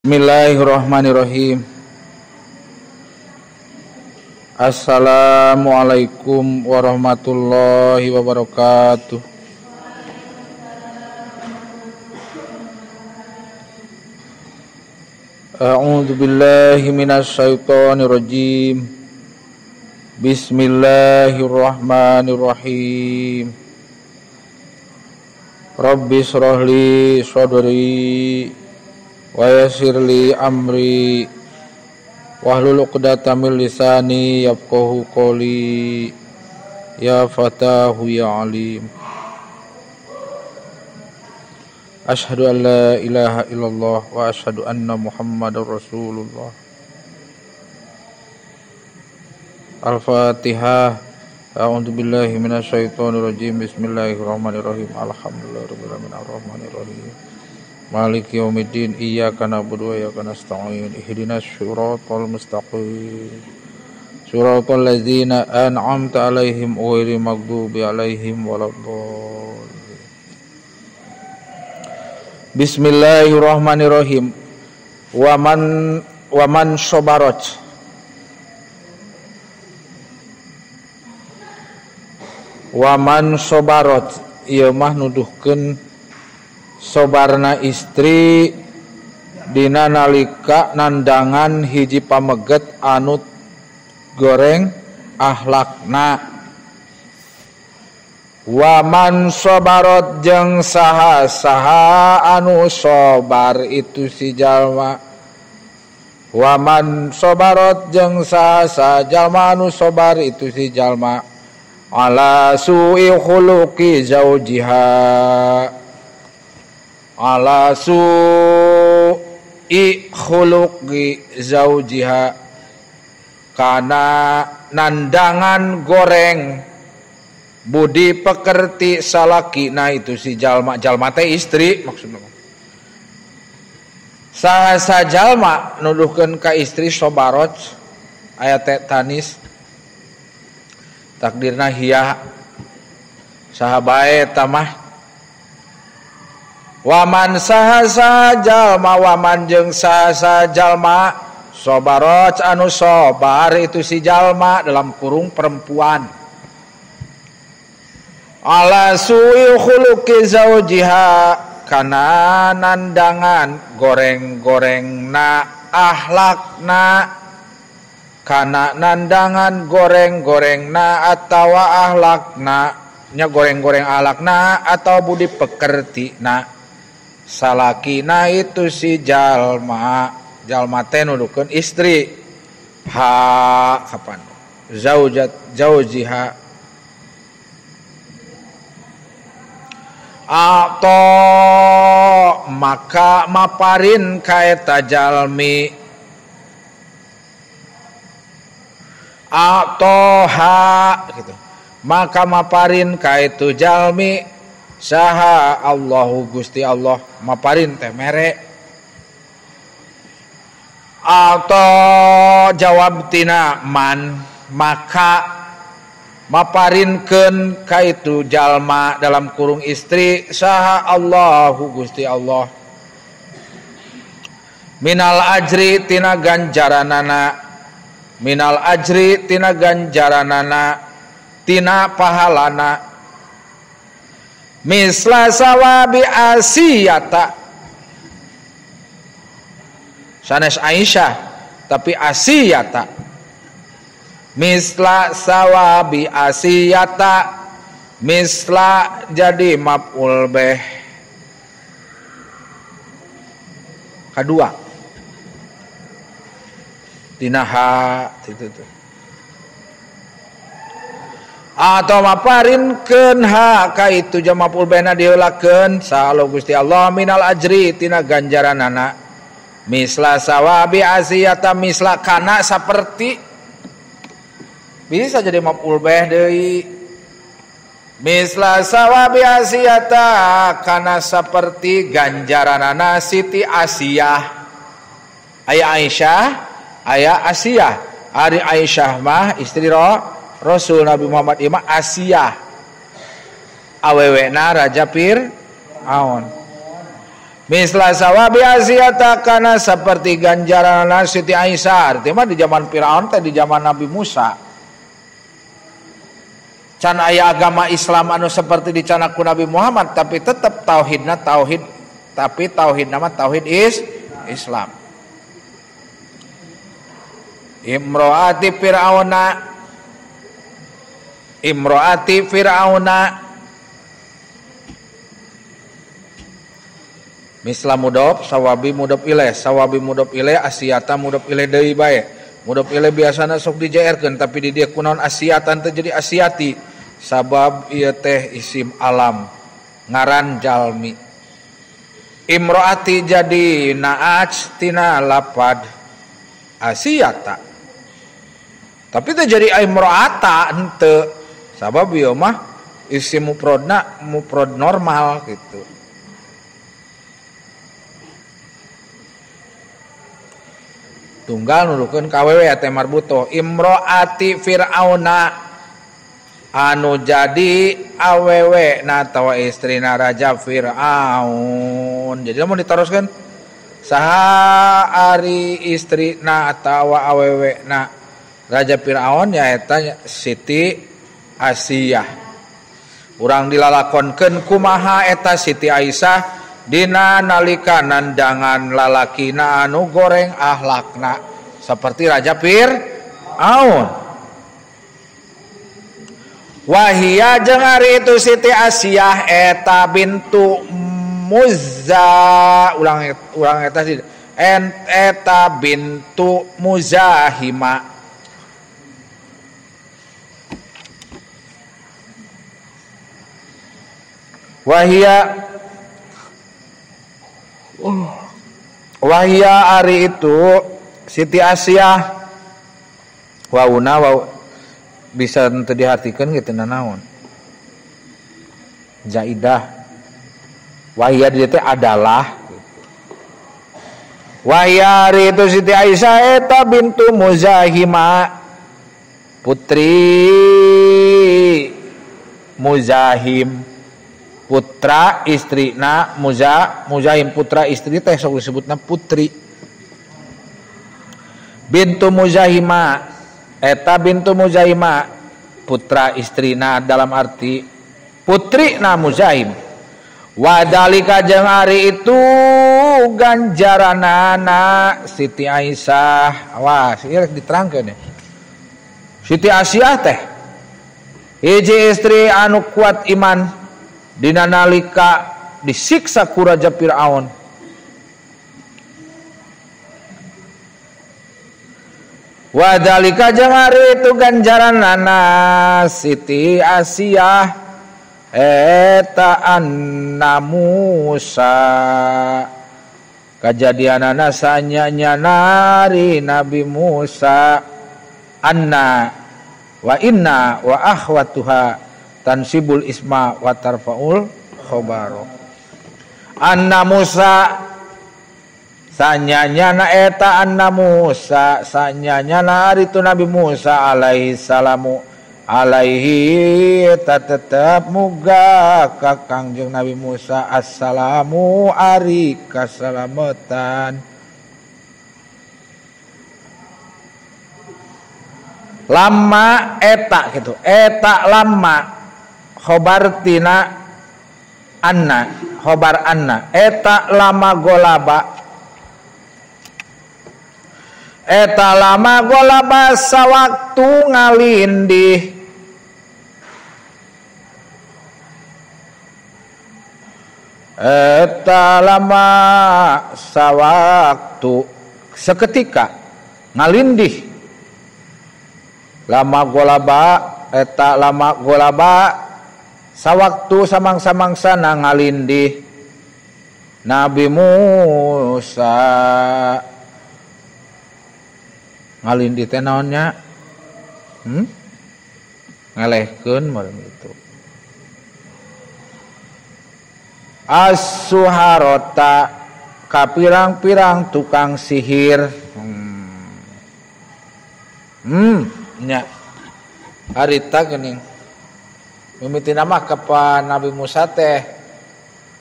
Bismillahirrahmanirrahim. Assalamualaikum warahmatullahi wabarakatuh. A'udzu billahi minasyaitonir rajim. Bismillahirrahmanirrahim. Rabbi shrah li sadri wa yassir li amri wahlul 'uqdatam min lisani yafqahu qawli. Ya fatahu ya alim. Asyhadu an la ilaha illallah wa asyhadu anna Muhammadar Rasulullah. Al-Fatihah. A'udzu billahi minasyaitonir rajim. Bismillahirrahmanirrahim. Alhamdulillahirabbil alamin arrahmanirrahim. Maliki yaumiddin. Iyyaka na'budu wa iyyaka nasta'in. Ihdinas siratal mustaqim. Siratal ladzina an'amta 'alaihim ghairil maghdubi 'alaihim waladdallin. Bismillahirrahmanirrahim. Waman sobarot. Waman sobarot ieu mah nuduhkeun sobarna istri dina nalika nandangan hiji pameget anu goreng ahlakna. Waman sobarot jeung saha saha anu sobar itu si jalma. Waman sobarot jeung saha saha jalma anu sobar itu si jalma ala su'i khuluqi zaujiha. Ala su'i khuluqi zaujiha kana nandangan goreng budi pekerti salaki. Nah itu si jalma, jalma teh istri maksudna. Saha jalma nuduhkeun ka istri sobarot aya teh tanis takdirna hiya saha bae tamah. Waman saha saha jalma, waman jeung saha saha jalma sobarot anu sobar itu si jalma dalam kurung perempuan ala su'i khuluqi zaujiha kana nandangan goreng-gorengna ahlakna, kana nandangan goreng-gorengna atawa ahlakna nya goreng-goreng ahlakna atau budi pekertina salakina itu si jalma. Jalma teh nuduhkeun istri ha kapan zaujat zaujiha atau maka maparin ka eta jalmi atau ha gitu, maka maparin ka itu jalmi saha Allahu Gusti Allah. Maparin teh mere atau jawab tina man, maka maparinkeun ka itu jalma dalam kurung istri saha Allahu Gusti Allah minal ajri tina ganjaranana, minal ajri tina ganjaranana tina pahalana misla sawabi asiyata sanes Aisyah tapi asiyata, misla sawabi asiyata misla jadi maf'ul bih kedua tina ha itu tuh atau maparinkeun ha ka itu maf'ul bihna diheulakeun saha Gusti Allah minal ajri tina ganjaranana misla sawabi asiyata misla kana saperti bisa jadi maf'ul bih deui misla sawabi asiyata kana saperti ganjaranana Siti Asiyah. Aya Aisyah aya Asiyah. Ari Aisyah mah istri Rasul Nabi Muhammad ieu mah Asiyah awewena Raja Fir'aun. Misla sawabi Asiyata kana seperti ganjaran Siti Aisyah. Artinya di zaman Firaun teh di zaman Nabi Musa. Can aya agama Islam anu seperti dicanak ku Nabi Muhammad, tapi tetap tauhidna tauhid, tapi tauhid nama tauhid is Islam. Imro'ati Fir'auna, Imro'ati Fir'auna misla mudob sawabi mudob ilaih, sawabi mudob ilaih asiyata mudob ilaih deui bae. Mudob ilaih biasana sok dijaerkeun tapi di dieu kunaon asiyatan teh jadi asiyati sabab ieu teh isim alam ngaran jalmi. Imro'ati jadi naaj tina lapad asiyata. Tapi teh jadi imro'ata henteu sabab ieu mah isim mufrodna mufrod normal gitu. Tunggal nuduhkeun ka awewe teh marbuto imro'ati fir'auna anu jadi awewe na atawa istrina raja Fir'aun. Jadi lamun ditaroskeun saha ari istrina atawa awewe na raja Fir'aun nyaeta Siti Asiyah. Urang dilalakonkeun kumaha eta Siti Aisyah dina nalika nandangan lalakina anu goreng ahlakna seperti raja Fir'aun. Wahia jeung ari itu Siti Asiyah eta bintu Muzza, ulang ulang eta sih eta bintu Muzahima. Wahia wahia ari itu Siti Asiyah wauna wau bisa teu dihartikeun kitu nanaon zaidah wahia dieu teh adalah wahia ari itu Siti Aisyah eta bintu Muzahima putri Muzahim putra istrina Muzahim putra istri teh sok disebutna putri bintu Muzahima eta bintu Muzahima putra istrina dalam arti putri na Muzahim. Wadalika jeung ari itu ganjaranana Siti Aisyah. Wah, ieu rek diterangkeun ya. Siti Aisyah teh hiji istri anu kuat iman dina nalika disiksa ku raja Fir'aun. Wadalika jeung ari itu ganjaranana Siti Asiyah eta anna Musa kajadianana sanyanya nari Nabi Musa anna wa inna wa akhwatuha tansibul isma wa tarfaul khobaro. Anna Musa sanyanya na eta anna Musa sanyanya na ari tu Nabi Musa alaihi salamu alaihi eta tetep muga ka Kangjeng Nabi Musa assalamu ari kasalametan. Lama eta gitu eta lama khobar tina anna khobar anna eta lama golaba eta lama golaba sawaktu ngalindih eta lama sawaktu seketika ngalindih lama golaba eta lama golaba sawaktu samang-samangsa ngalindih Nabi Musa. Ngalindih teh naonnya? Ngalehkeun meureun itu. As-suharota kapirang-pirang tukang sihir. Nya. Harita geuning. Mimiti nama kepa Nabi Musa teh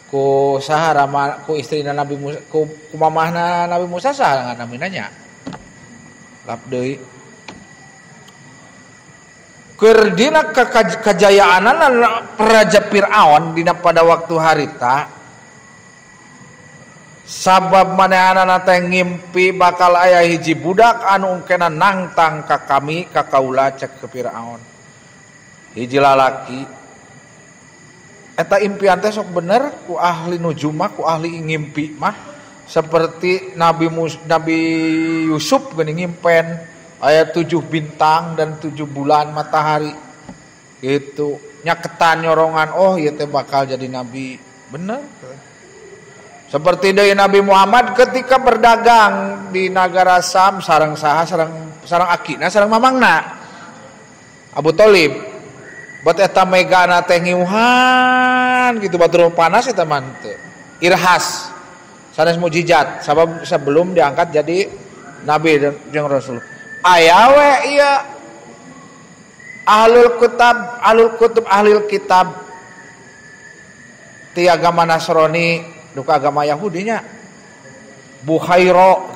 Ku saha rama ku istrina Nabi Musa ku mamahna Nabi Musa saha namina nya. Lap deui. Keur dina kajayaanana Raja Fir'aun dina pada waktu harita sabab manehanana teh ngimpi bakal aya hiji budak anu ungkena nangtang ka kami ka kaula cek ke Fir'aun. Hiji lalaki eta impian teh sok bener ku ahli nujum mah ku ahli ngimpi mah seperti Nabi Yusuf geuning ngimpen aya 7 bintang dan 7 bulan matahari gitu nyaketan nyorongan oh ieu teh bakal jadi nabi bener. Seperti deui Nabi Muhammad ketika berdagang di nagara Sam sareng saha sareng akina sareng mamangna Abu Thalib bat eta megana teh ngiuhan gitu batur panas eta mah teu irhas sanes mujizat sabab sebelum diangkat jadi nabi jeung rasul. Aya we ieu ahlul kutub ahlul kitab ti agama Nasrani duka agama Yahudinya Buhairo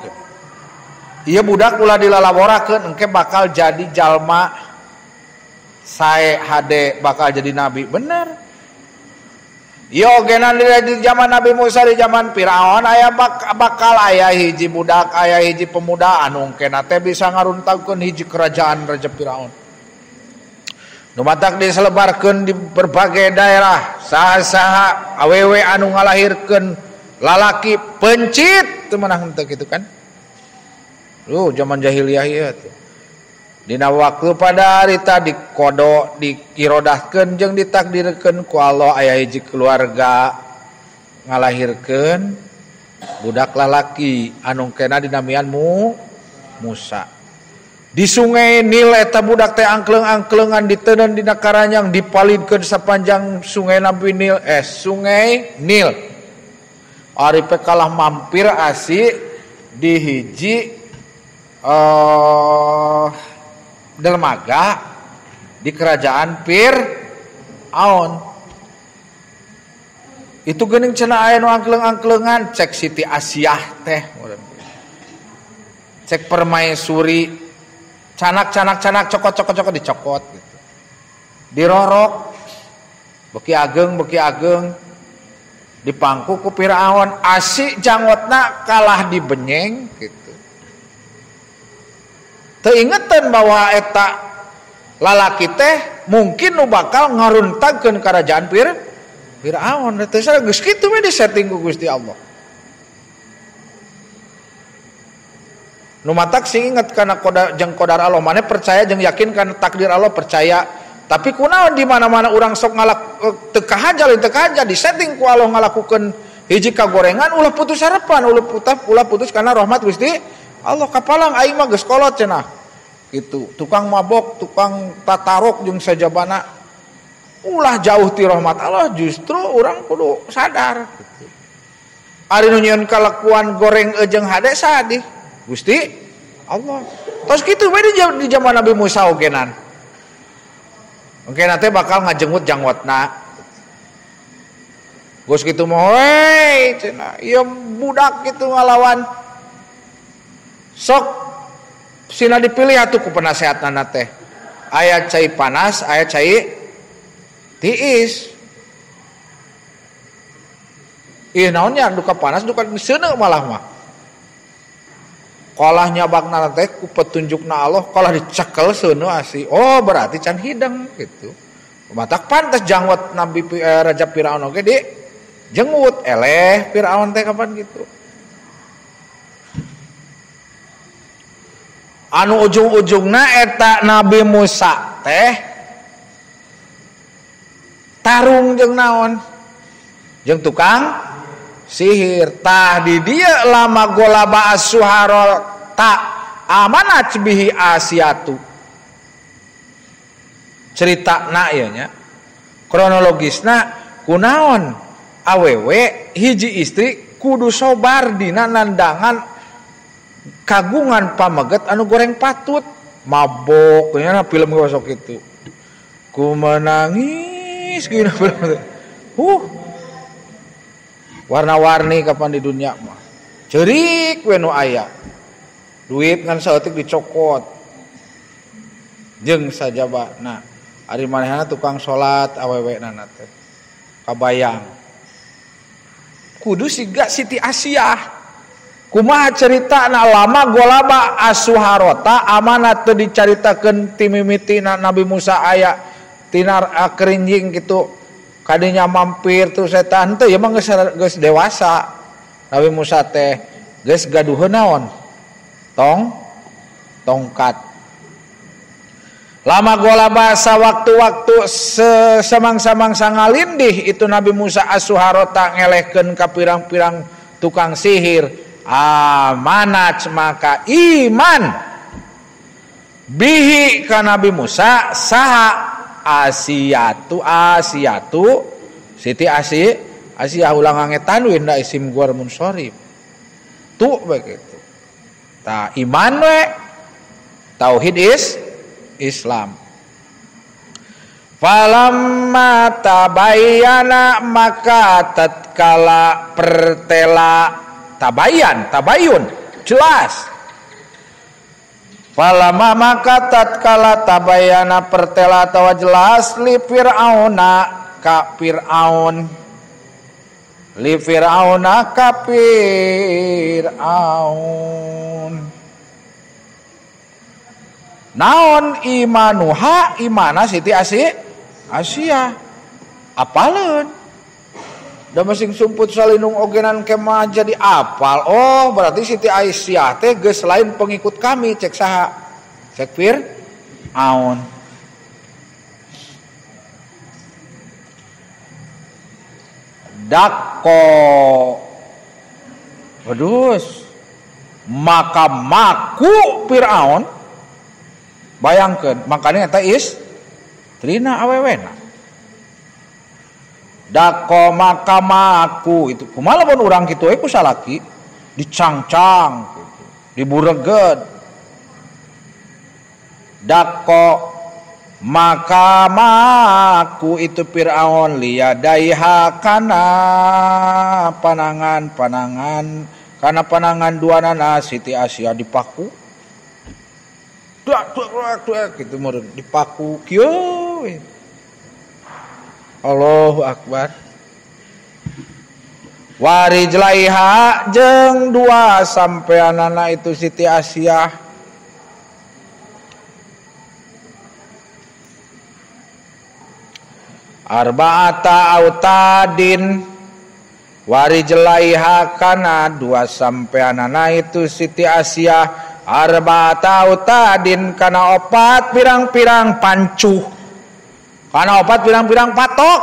ieu budak ulah dilalaborakeun engke bakal jadi jalma sae hade bakal jadi nabi bener. Ieu ogenan di zaman Nabi Musa di zaman Firaun aya bakal aya hiji budak aya hiji pemuda anu engkena teh bisa ngaruntagkeun hiji kerajaan Raja Firaun. Nu matak diselebarkeun di berbagai daerah saha-saha awewe anu ngalahirkeun lalaki pencit teu meunang henteu kitu kan. Zaman jahiliyah ieu tuh. Dina waktu pada harita dikodo diirodahkeun jeung ditakdirkeun ku Allah aya hiji keluarga ngalahirkeun budak lalaki anu kena dinamian Musa. Di sungai Nil eta budak teh angkleung-angkleungan diteundeun dina karanyang dipalidkeun sapanjang sungai Nabi Nil sungai Nil. Ari pe kalah mampir asi di hiji dermaga di kerajaan Fir'aun. Itu geuning cenah aya nu angkleung-angkleungan cek Siti Asiah teh cek permaisuri canak-canak-canak cokot-cokot-cokot dicokot gitu. Dirorok beki ageng dipangku ku Fir'aun asik jangotna kalah dibenyeng gitu. Teu ingeteun bahwa eta lalaki teh mungkin nu bakal ngaruntagkeun kerajaan Fir'aun. Teu geus kitu we disetting ku Gusti Allah. Nu matak sing inget kana jeung qadar Allah, maneh percaya jeung yakin kana takdir Allah percaya. Tapi kunaon di mana-mana urang sok ngalak teu kahaja lain teu kahaja disetting ku Allah ngalakukeun hiji kagorengan ulah putus harapan, ulah putus kana rahmat Gusti Allah. Kapalang aing mah geus kolot cenah. Gitu, tukang mabok, tukang tatarok jeung sajabana. Ulah jauh ti rahmat Allah, justru urang kudu sadar gitu. Ari nu nyieun kalakuan goreng jeung hade sadih Gusti Allah. Tos kitu we di zaman Nabi Musa ogenan. Engke teh bakal ngajenggut jangwatna. Geus kitu mah we cenah ieu budak kitu ngalawan. Sok sina dipilih atuh ku penasehatna teh. Aya cai panas, aya cai tiis. Ih naonnya duka panas duka seuneu malah mah. Kalah nyabakna teh ku petunjukna Allah, kalah dicekel seuneu asih. Oh, berarti can hideng gitu. Matak pantes jangwat Nabi Raja Firaun oge di jengut eleh Firaun teh kapan gitu. Anu ujung-ujungna eta Nabi Musa teh tarung jeung naon? Jeung tukang sihir. Tah di dieu lama golaba as-suharol ta amanat bihi asiatu. Ceritana ieu nya. Kronologisna kunaon awewe hiji istri kudu sobar dina nandangan kagungan pameget anu goreng patut mabok nya film sok kitu. Ku menangis gini film. Warna-warni kapan di dunia mah. Ceurik we nu aya. Duit ngan saeutik dicokot. Jeung sajabana. Ari manehna tukang salat awewena teh. Kabayang. Kudu siga Siti Asiah. Kumaha ceritana lama golaba asuharota amanat teu dicaritakeun ti mimitina Nabi Musa aya tina kerinjing kitu kadinya mampir tuh setan teh ieu mah geus dewasa. Nabi Musa teh geus gaduheun naon? Tongkat. Lama golaba sawaktu-waktu semangsa-mangsa ngalindih itu Nabi Musa asuharota ngelehkeun ka pirang-pirang tukang sihir. Amanat maka iman bihi ka Nabi Musa saha Asiyatu Siti Asiyah ulang ngange tanwin da isim guar munsorif tu begitu ta iman we tauhid is Islam. Falamma tabayyana maka tatkala pertela tabayun jelas. Falama maka tatkala tabayana pertela atawa jelas li fir'auna ka fir'aun, li fir'auna ka fir'aun. Naon imanuha imana Siti Asia apaleun. Da masing sumput salinung ogenan kemah jadi apal. Oh, berarti Siti Aisyah teh geus lain pengikut kami, cek saha? Cek Fir'aun. Dako. Wedus. Maka maku Fir'aun. Bayangkeun, makanya eta istrina awewena. Dako maka maku itu kumaha lamun urang kitu we ku salaki dicangcang gitu, dibureget. Dako maka maku itu Fir'aun liyadaiha kana panangan kana panangan duanana Siti Asia dipaku. Dak dak dak gitu meureun dipaku kieu. Allahu Akbar. Warijlaiha jeung dua sampeanana itu Siti Asiah. Arba'ata autadin. Warijlaiha kana dua sampeanana itu Siti Asiah. Arba'ata autadin kana opat pirang-pirang pancuh. Karena opat pirang-pirang patok.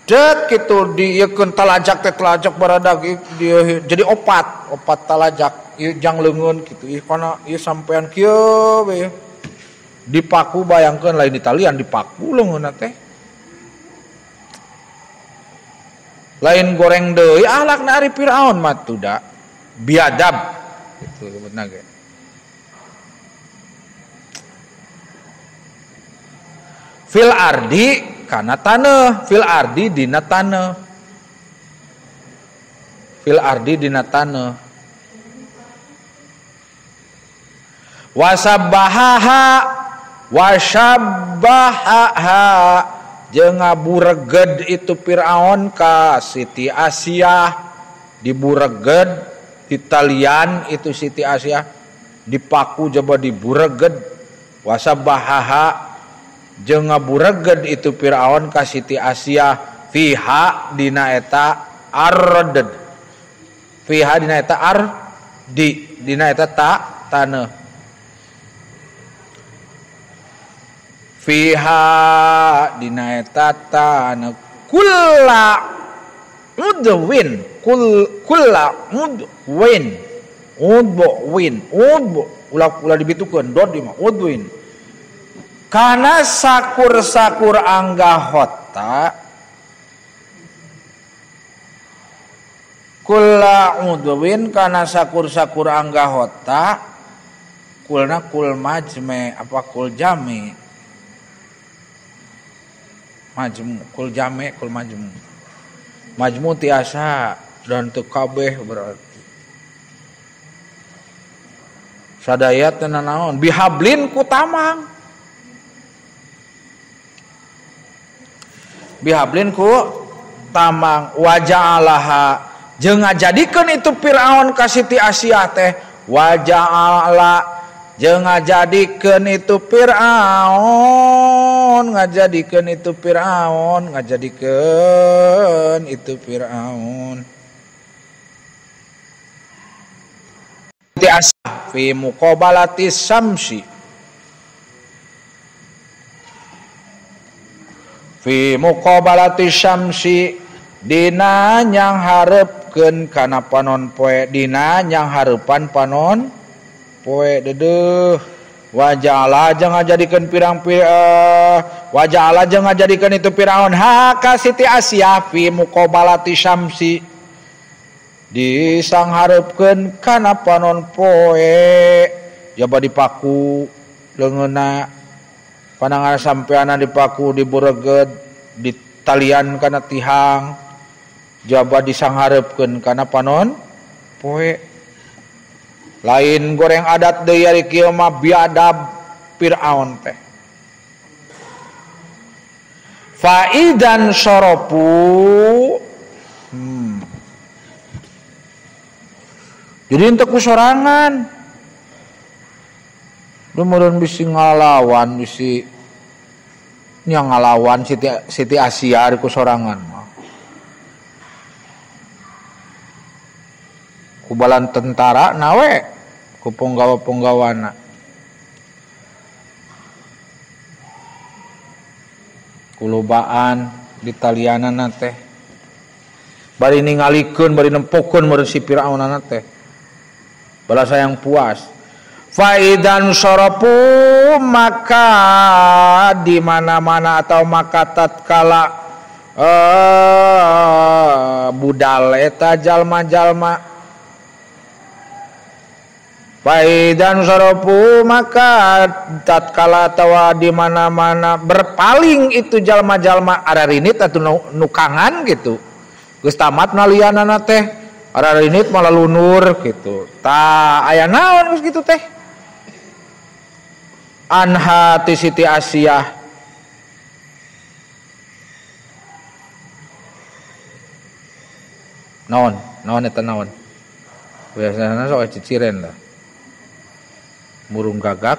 Det gitu dieukeun talajak teh talajak baradag jadi opat talajak ieu jang leungeun kitu ieu kana ieu sampean kieu we. Dipaku bayangkeun lain di talian dipaku leungeunna teh. Lain goreng deui ahlakna ari Firaun mah tuh da biadab gitu sebutna ge. Fil ardi kana taneuh, fil ardi dina taneuh. Fil ardi dina taneuh. Wasabbahaha wasabbahaha jeung ngabureged itu Firaun ka Siti Asiah, dibureged ditalian itu Siti Asiah, dipaku jaba dibureged. Wasabbahaha jeung ngabureged itu Firaun ka Siti Asiah fiha dina eta ard, fiha dina eta ardi, dina eta ta taneuh. Fiha dina eta taneuh kulla udwin, kulla udwin, udwin, udw ulah dibitukeun dod di mah udwin. Karena sakur-sakur anggahota kula udwin karena sakur-sakur anggahota kulna kul majme apa kul jami. Majmu kul jame kul majmu. Majmu tiasa dan teu kabeh berarti. Sadaya teh nanaon bihablin ku tamang. Bihablin ku tamang waja'alaha jeung ngajadikeun itu Firaun ka Siti Asiah teh waja'ala jeung ngajadikeun itu Firaun ngajadikeun itu Firaun ngajadikeun itu Firaun Siti Asiah fi muqabalati samsi fi muqabalati syamsi dina nyang hareupeun kana panon poe dina nyang hareupan panon poe dedeuh waja'ala jeung ngajadikeun pirang waja'ala jeung ngajadikeun itu Firaun ha ka Siti Asiah fi muqabalati syamsi disanghareupeun kana panon poe jaba dipaku leungeunna panangan sampeana dipaku dibureged ditalian kana tihang jaba disanghareupeun kana panon poe lain goreng adat deui ari kieu mah biadab Firaun teh faidan soropu jadi henteu ku sorangan meureun bisi ngalawan bisi nya ngalawan Siti Asiah ku sorangan mah ku balan tentara nawe ku punggawa-punggawana kulobaan di talianana teh bari ningalikeun bari nempokeun meureun si Firaunana teh bala sayang puas. Faidan soropu maka di mana-mana atau maka tatkala budal eta jalma-jalma faidan soropu maka tatkala atawa di mana-mana berpaling itu jalma-jalma ararinit atau nukangan gitu geus tamat nalianana teh ararinit malah lunur gitu tah aya naon geus kitu teh anha ti Siti Asiah naon naon eta naon biasana sok ciciren lah murung gagak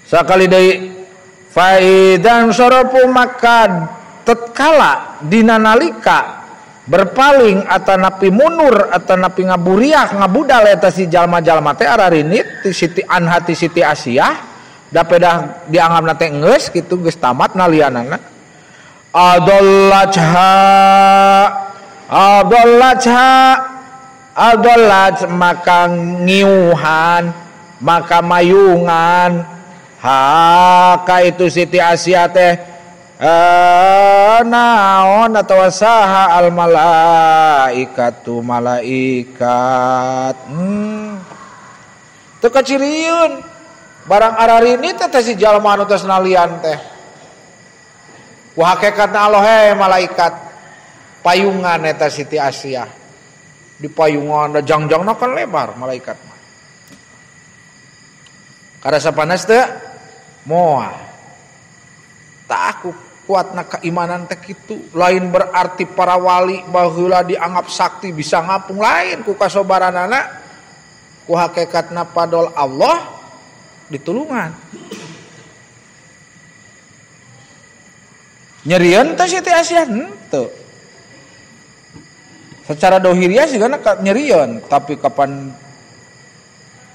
sakali deui faidan soropu maka tatkala dina nalika berpaling atanapi munur atanapi ngaburiah ngabudal eta si jalma-jalma teh ararinit ti Siti anha ti Siti Asiah da pedah dianggapna teh geus kitu geus tamat nalianana adallatha adallatha adallat maka ngiuhan maka mayungan ha ka itu Siti Asiah teh naon atau saha al malaikatu malaikat teu kaciriun barang ararini teh si jalma anu tos nalian teh ku hakikatna Allah he malaikat payungan eta Siti Asiah di payungan da jangjangna kan lebar malaikat mah karasa panas teu moal tak aku kuatna keimanan teh kitu lain berarti para wali baheula dianggap sakti bisa ngapung lain ku kasobaranana ku hakikatna padol Allah ditulungan nyerieun teh Siti Asiah henteu secara dohiriah sigana nyerieun tapi kapan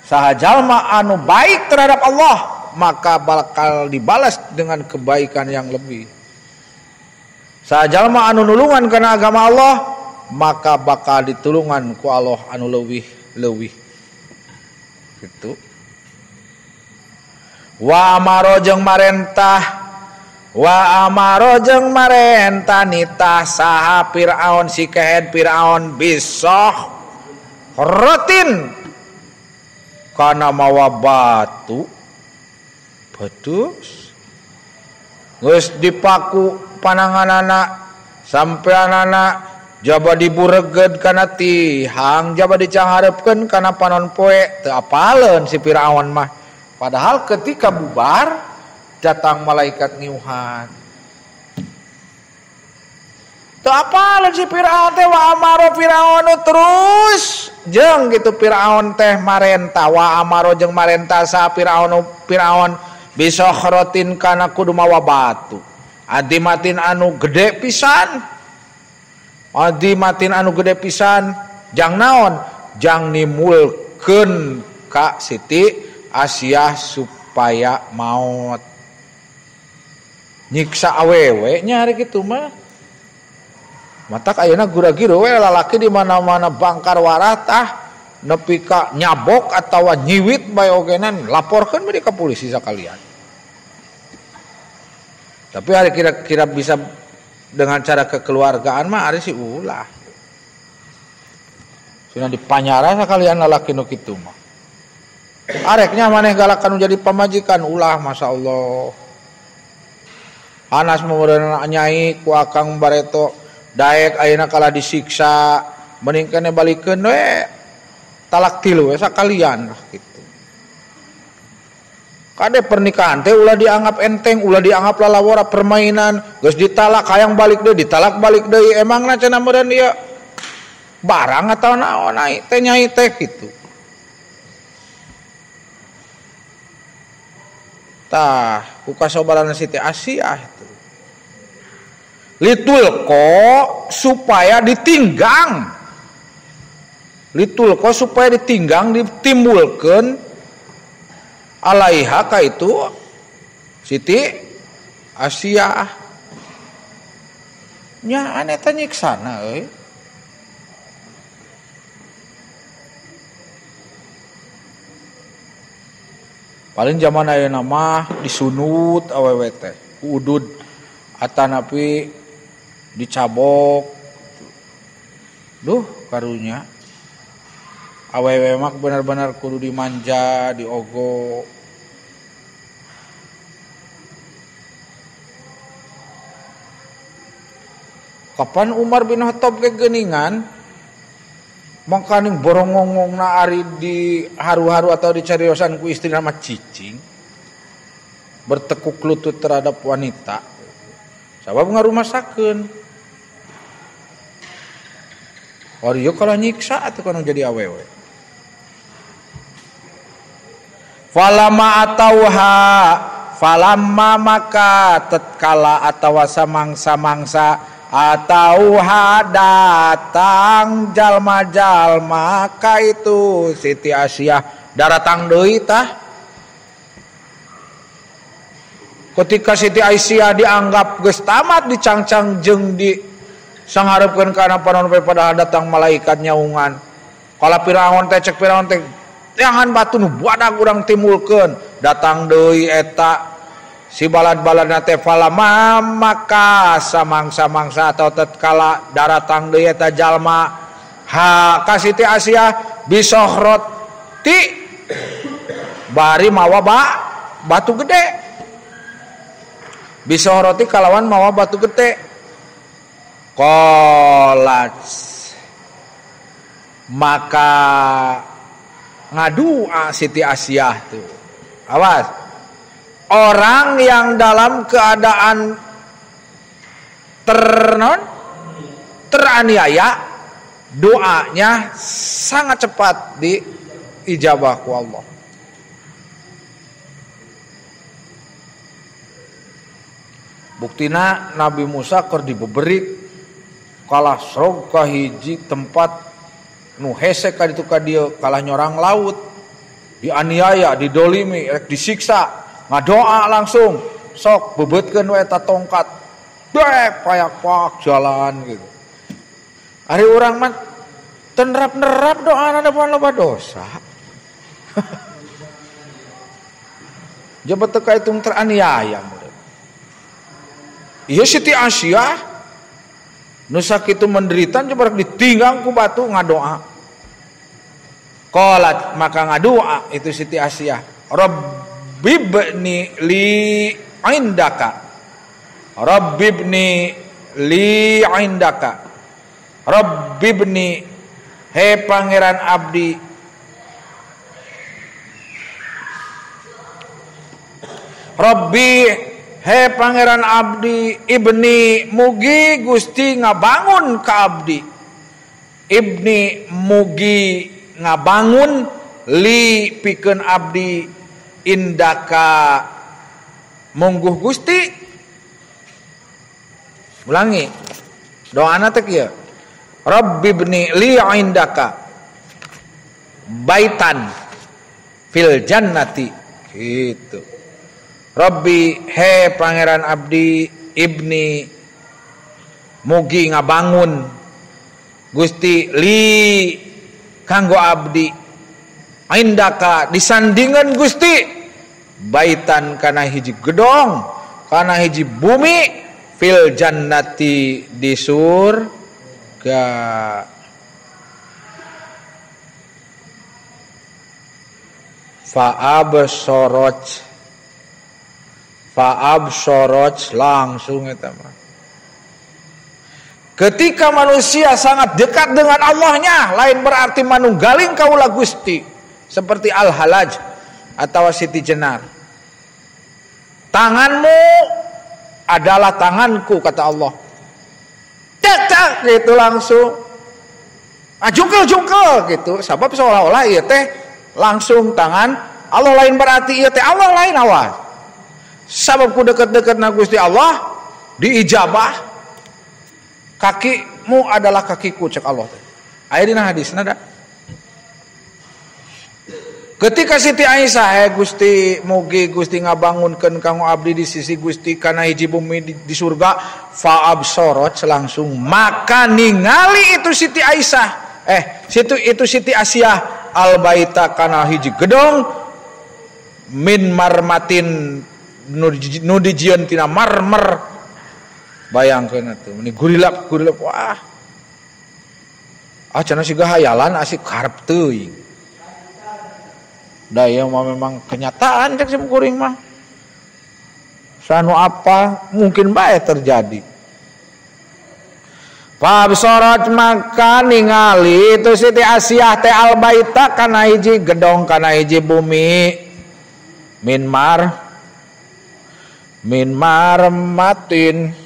saha jalma anu baik terhadap Allah maka bakal dibalas dengan kebaikan yang lebih. Sajalma anu nulungan kana agama Allah maka bakal ditulungan ku Allah anu leuwih-leuwih. Gitu. Wa amaro jeung marentah wa amaro jeung marentah nitah saha Firaun si kehed Firaun bisoh rotin kana mawa batu. Betus. Geus dipaku pananganana sampeanana jaba dibureged kana tihang jaba dicangharepkeun kana panon poe teu apaleun si Firaun mah. Padahal ketika bubar datang malaikat ngiuhan. Teu apaleun si Firaun teh wa amaro Firaun terus jeung gitu Firaun teh marenta wa amaro jeung marenta sa Firaun bisokhrotin kana kudu mawa batu adimatin anu gede pisan adimatin anu gede pisan jang naon jang nimulkeun ka Siti Asiah supaya maot nyiksa awewe nya hari kitu mah matak ayeuna gura-giro we lalaki di mana-mana bangkar waratah nepi ka nyabok atawa nyiwit bae ogenan laporkeun we ka polisi sakalian. Tapi hari kira-kira bisa dengan cara kekeluargaan mah ari si ulah. Sudah dipanyara sakalian lalaki nu kitu mah. Areknya maneh galakan jadi pamajikan ulah masyaallah. Anas meureunna nyai ku akang bareto daek ayeuna kalah disiksa mending kene balikeun we talak tilu we sakalian lah gitu. Kade pernikahan teh ulah dianggap enteng, ulah dianggap lalawora permainan, geus ditalak hayang balik deui, ditalak balik deui, emangna cenah meureun ieu barang atau naon ai teh nyai teh kitu. Tah, ku kasobaran Siti Asiah itu. Litulko supaya ditinggang. Litulko supaya ditinggang ditimbulkeun alaiha ka itu Siti Asiah. Nya aneh teh nyiksana euy. Paling zaman ayeuna mah disunut awewe teh, udud atanapi dicabok. Duh karunya. Awewe mah benar-benar kudu dimanja, diogo. Kapan Umar bin Khattab kegeuningan mangkaning borongongongna ari di haru-haru atau dicariosan ku istri nama cicing bertekuk lutut terhadap wanita sabab ngarumasakeun ari ieu kalah nyiksa atuh kana jadi awewe falama atauha falamma maka tatkala atawa samangsa-mangsa atau datang jalma-jalma ka itu Siti Asiah daratang deui tah. Ketika Siti Aisyah dianggap geus tamat dicangcang jeung di sangharepkeun kana panon poe padahal datang malaikat nyaungan. Kala Firaun teh cek Firaun teh jangan batu nu badag urang timbulkeun, datang deui eta si balad-baladna teh falama maka samangsa-mangsa atau tatkala daratang deui eta jalma ha ka Siti Asiah bisohroti bari mawa batu gede bisohroti kalawan mawa batu gede kolat maka ngadua Siti Asiah tuh. Awas, orang yang dalam keadaan teraniaya doanya sangat cepat diijabah ku Allah. Buktina Nabi Musa keur dibeberik kalah srog ka hiji tempat nu hese ka ditu ka dieu kalah nyorang laut, dianiaya, didolimi, rek disiksa, ngadoa langsung sok bebeutkeun we eta tongkat dek payak-payak jalan gitu. Ari urang mah teu nerap-nerap doana da loba dosa. Jabat teu kaitung teraniaya meureun. Ieu Siti Asiah nu sakitu menderita coba ditinggang ku batu ngadoa. Qalat maka ngadoa itu Siti Asiah, Rabbibni li indaka. Rabbibni li indaka. Rabbibni he pangeran abdi. Rabbi he pangeran abdi ibni mugi Gusti ngabangun ka abdi. Ibni mugi ngabangun li pikeun abdi indaka mungguh Gusti. Ulangi doana teh kieu. Rabbibni li indaka baitan fil jannati gitu. Rabbi he pangeran abdi ibni mugi ngabangun Gusti li kanggo abdi indaka disandingan Gusti baitan kana hiji gedong kana hiji bumi fil jannati di surga. Fa'absoroj langsung eta mah. Ketika manusia sangat dekat dengan Allahnya, lain berarti manunggaling kaula Gusti seperti Al-Halaj atau Siti Jenar. Tanganmu adalah tanganku kata Allah. Cek cek gitu langsung. Ah jungkel-jungkel gitu. Sebab seolah-olah ieu teh langsung tangan Allah, lain berarti ieu teh Allah lain awas. Sabab ku deket-deket na Gusti Allah diijabah. Kakimu adalah kakiku cek Allah teh. Aya dina hadisna da. Ketika Siti Aisyah he Gusti mugi Gusti ngabangunkeun kanggo abdi di sisi Gusti kana hiji bumi di surga, fa'absorot langsung maka ningali itu Siti Aisyah situ itu Siti Asiah albaita kana hiji gedong min marmatin nu dijieun tina marmer. Bayangkeun atuh meni gurilap gurilap wah. Ah cenah siga hayalan asik karep teuing. Da ieu mah memang kenyataan cek sim kuring mah. Sanu apa mungkin bae terjadi. Fabsorot maka ningali itu Siti Asiah teh albaita kana hiji gedong kana hiji bumi min marmatin